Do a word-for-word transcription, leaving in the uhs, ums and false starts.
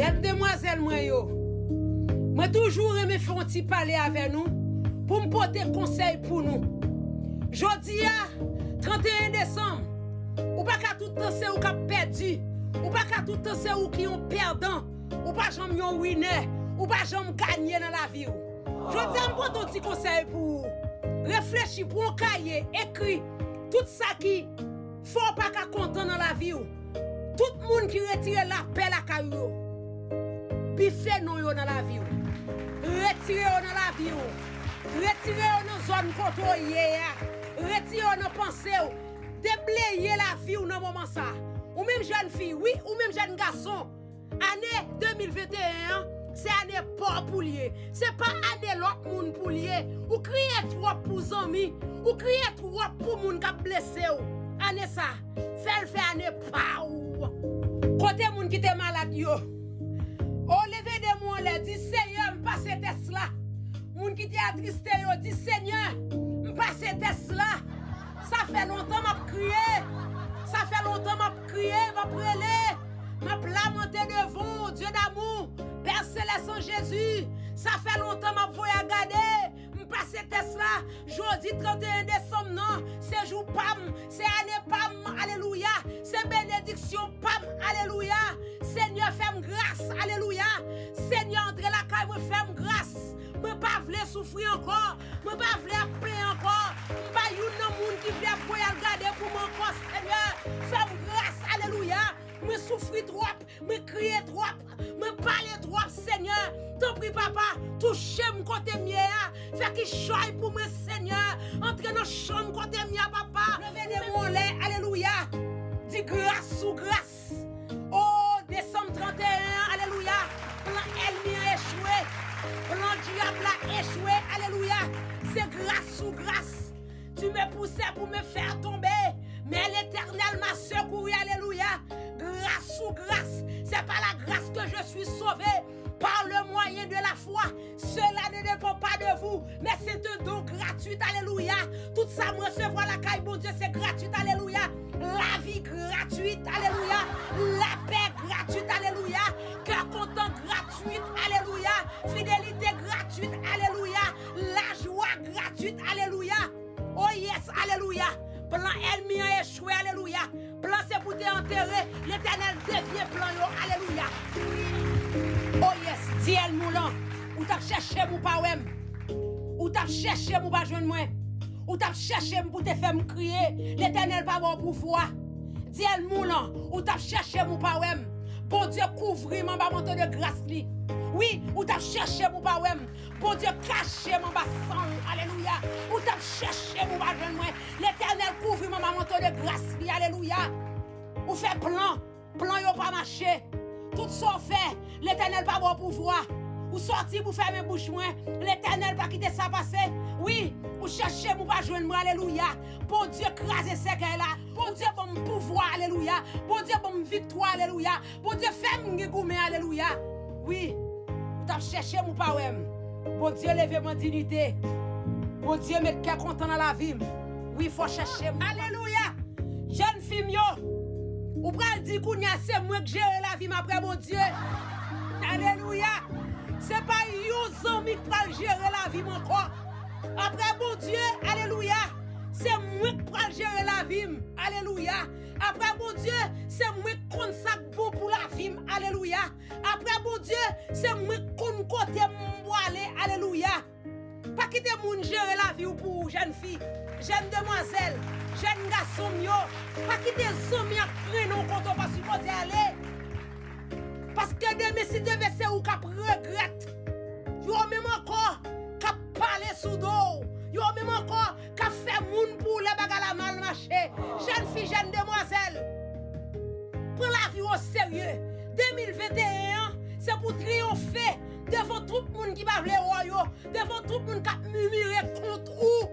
Gad demwazèl mwen yo. Mwen toujou renmen fè yon ti pale avè nou pou m pote konsèy pou nou. Jodi a, trannteyen desanm, ou pa ka tout tan se ou k ap pèdi. Ou pa ka tout tan se ou ki yon pèdan. Ou pa janm yon winè. Ou pa janm ganye nan lavi w. Jodi a, m pote yon ti konsèy pou ou. Reflechi, pran yon kaye, ekri tout sa ki fè w pa ka kontan nan lavi w. Tout moun ki retire lapè lakay ou yo, bife non yo nan lavi w. Retire yo nan lavi w. Retire yo nan zòn kote w ye a. Retire yo nan panse w. Debleye lavi w nan moman sa. Ou menm jèn fi, wi, ou menm jèn gason. Ane de mil venteyen an, se ane pa w pou l ye. Se pa ane lòt moun pou l ye. Ou kriye twòp pou zanmi. Ou kriye twòp pou moun k ap blese w. Ane sa, fè l fè ane pa w. Kote moun ki te malad yo? O, leve de men w anlè, di, Senyè, m pase tès la. Moun ki te atriste yo, di, Senyè, m pase tès la. Sa fè lontan m ap kriye. Sa fè lontan m ap kriye, m ap rele. M ap lamante devan w, Dye damou, Pè Selès an Jezi. Sa fè lontan m ap voye a gade. M pase tès la. Jodi trannteyen desanm nan, se jou pa m, se ane pa m, alelouya. Se benediksyon pa m, alelouya. Senyè, fè m gras, alelouya. Senyè, antre lakay mwen, fè m gras. Mwen pa vle soufri ankò. Mwen pa vle ap plenyen ankò. M pa youn nan moun ki vle ap voye al gade pou mwen ankò, Senyè. Fè m gras, alelouya. Mwen soufri twòp, mwen kriye twòp, mwen pale twòp, Senyè. Tanpri, papa, touche m kote m ye a. Fè kich chay pou mwen, Senyè. Antre nan chanm kote m ye a, papa. Leve de men w anlè, alelouya. Di gras sou gras. O, desanm trannteyen an, alelouya. Plan ènmi an echwe. Plan dyab la echwe, alelouya. Se gras sou gras. Tu me poussais pour me faire tomber, mais l'Éternel m'a secouru, alelouya. Gras sou gras. C'est par la grâce que je suis sauvé, par le moyen de la foi. Cela ne dépend pas de vous, mais c'est un don gratuit, alelouya. Tout sa mwen resevwa lakay Bondye, se gratwit, alelouya. Lavi gratwit, alelouya. Lapè gratwit, alelouya. Kè kontan gratwit, alelouya. Fidelite gratwit, alelouya. Lajwa gratwit, alelouya. Oh yes, alelouya. Plan ènmi an echwe, alelouya. Plan se pou te antere, Letènèl devye plan yo, alelouya. Oh yes, di ènmi w lan, ou t ap chèche m, ou pa wè m. Ou t ap chèche m, ou pa jwenn mwen. Ou t ap chèche m pou te fè m kriye, Letènèl pa ba w pouvwa. Di ènmi w lan, ou t ap chèche m, ou pa wè m. Bondye kouvri m anba manto de gras li. Wi, ou t ap chèche m, ou pa wè m. Bondye kache m anba san l. Alelouya. Ou t ap chèche m, ou pa jwenn mwen. Letènèl kouvri m anba manto de gras li. Alelouya. Ou fè plan. Plan yo pa mache. Tout sa w fè, Letènèl pa ba w pouvwa. Ou sòti pou fèmen bouch mwen. Letènèl pa kite sa pase. Wi, ou chèche m, ou pa jwenn mwen. Alelouya. Bondye kraze sèkèy la. Bondye ban m pouvwa. Alelouya. Bondye ban m viktwa. Alelouya. Bondye fè m gen goumen, alelouya. Wi, ou t ap chèche m, ou pa wè m. Bondye leve m an diyite. Bondye met kè kontan nan lavi m. Wi, fò chèche m. Alelouya. Jèn fi m yo, ou pral di kounye a se mwen k jere lavi m apre Bondye. Alelouya. Se pa yon zanmi k pral jere lavi m ankò. Apre Bondye, alelouya, se mwen k pral jere lavi m. Alelouya. Apre Bondye, se mwen k konn sa k bon pou lavi m. Alelouya. Apre Bondye, se mwen k konn kote m pwale. Alelouya. Pa kite moun jere lavi w pou ou, jèn fi, jèn demwazèl, jèn gason m yo. Pa kite zanmi ap trennen w kote w pa sipoze ale. Paske demen, si Dye vle, se ou k ap regrèt. Yo menm ankò k ap pale sou do w. Yo menm ankò k ap fè moun pou w lè bagay la mal mache. Jèn fi, jèn demwazèl, pran lavi w oserye. De mil venteyen an, se pou triyonfe devan tout moun ki pa vle wè w yo, devan tout moun k ap mimire kont ou.